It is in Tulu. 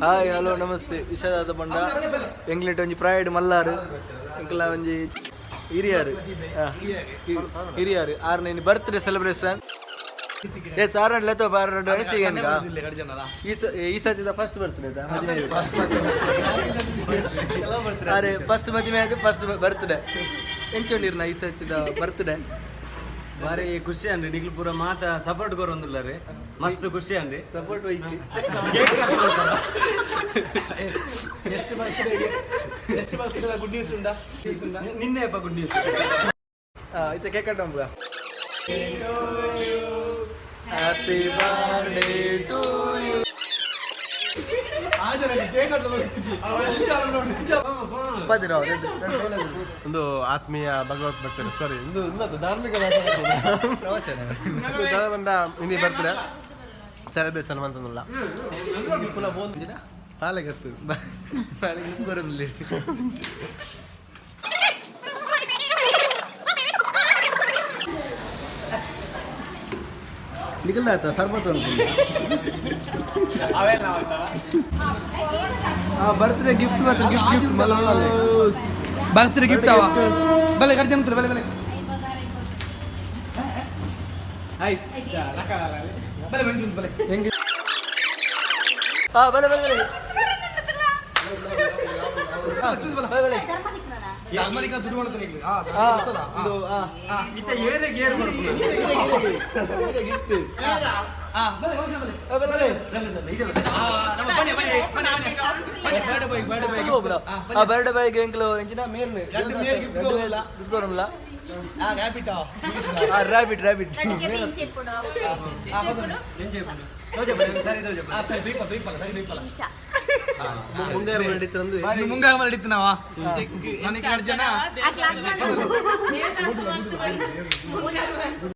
Hi hello namaste. ವಿಷದಾದ ಪಂಡ ಎಂಗ್ಲೆಟ್ ಒಂಜಿ ಪ್ರೈಡ್ ಮಲ್ಲಾರು, ಎಂಕಲ ಒಂಜಿ ಹಿರಿಯಾರು, ಹಿರಿಯಾರು ಆರ್ ನೇನು ಬರ್ತ್ಡೇ ಸೆಲೆಬ್ರೇಷನ್. ಎಸ್ ಆರ್ ಲೆತ್ತೋ ಬಾರ್. ಈ ಸತಿದ ಫಸ್ಟ್ ಬರ್ತ್ಡೇ. ಅರೆ ಫಸ್ಟ್ ಮದಿಮೆ ಆಯ್ತು, ಫಸ್ಟ್ ಬರ್ತ್ಡೇ. ಎಂಚೊಂಡಿರ್ನ ಈ ಸತಿದ ಬರ್ತ್ಡೇ? ಬಾರಿ ಖುಷಿ ಅನ್ರಿ. ನಿಗ್ಲು ಪೂರ ಮಾತ ಸಪೋರ್ಟ್ ಕೊರೊಂದುಲ್ಲಾರೆ, ಮಸ್ತ್ ಖುಷಿ ಅನ್ರಿ. ಸಪೋರ್ಟ್ ಒಯ್ಕಿ. ಎಷ್ಟು ಬರ್ತ್ಡೇಗೆ, ಎಷ್ಟು ಬರ್ತ್ಡೇ ಗುಡ್ ನ್ಯೂಸ್ ಉಂಡಾ? ನಿನ್ನೆ ಗುಡ್ ನ್ಯೂಸ್. ಇತ್ತೆ ಕೇಕ್ ಕಟ್ ಮನ್ಪುಗ. ಹ್ಯಾಪಿ ಬರ್ತ್ಡೇ ಟು you. ಒಂದು ಆತ್ಮೀಯ ಭಗವತ್ ಭಕ್ತರು, ಸಾರಿ, ಒಂದು ಇನ್ನೊಂದು ಧಾರ್ಮಿಕ ಪ್ರವಚನ. ಬಂದ ಇನಿ ಬರ್ತ್ಡೇ ಸೆಲೆಬ್ರೇಷನ್ ಅಂತಂದಿಲ್ಲ. ಪಾಲೆಗತ್ತು. ನಿಖಲ್ ಆಯ್ತಾ ಸರ್ಬತ್ ಅಂತ? ಬರ್ತ್ಡೇ ಗಿಫ್ಟ್ ಮಾತ್ರ, ಗಿಫ್ಟ್ ಗಿಫ್ಟ್ ಮಲ್ಲ. ಬರ್ತ್ಡೇ ಗಿಫ್ಟ್ ಅವ. ಬಲೆ ಕಡ್ಜೆ ಅಂತಾರೆ, ಬಲೆ ಬಲೆ ಬಲೆ ಬಂದು ಬಲೆ. ಹೆಂಗೆ? ಹಾ, ಬಲೆ ಬಲೆ ಬಲೆ. ಹಾ, ಬಲೆ ಬಲೆ. ಧರ್ಮಲಿಂಗ ದುಡ್ಡು ಮಾಡ್ತಾನೆ ಈಗ. ಆ, ಹಾ, ಸಲ. ಇದು, ಹಾ. ಇತ್ತ ಏರೆ ಗೇರ್ ಬರ್ಪುನ. ಗಿಫ್ಟ್. ಆ, ಬಲೆ ಬಲೆ ಬಲೆ. ಬಲೆ ಬಲೆ. ಆ, ನಮ್ಮ ಬನ್ನಿ ಬನ್ನಿ ಬನ್ನಿ ಬನ್ನಿ ಬನ್ನಿ. Birthday boy, birthday boy. ಆ ಬರ್ಡೇ ಬಾಯ್ಗೆ ಎಂಕ್ಲು ಎಂಚಿನ ಮೇಲ್ ಎರಡು ಮೇಲ್ gift ಕೊರೊಂದುಲ್ಲ. ಗಿಫ್ಟ್ ಕೊರೊಂದುಲ್ಲ. ಆ ರ್ಯಾಬಿಟ್. ಆ ರಾಬಿಟ್ ರಾಬಿಟ್. ನಡಿಗೆ ಪಿಂಚೆಪ್ಪುಡು. ಆ ಬದಲು. ಸರಿ ತೋಜ. ಆ ಸರಿ ದೀಪ ದೀಪಲ ಸರಿ ದೀಪಲ. ಇಂಚ. ಮುಂಗಾರು ನಡೀತಂದು. ಮುಂಗಾರು ನಡೀತು. ನಾವ ನನಗೆ ಎರಡು ಜನ. ಆ ಕ್ಲಾಸ್.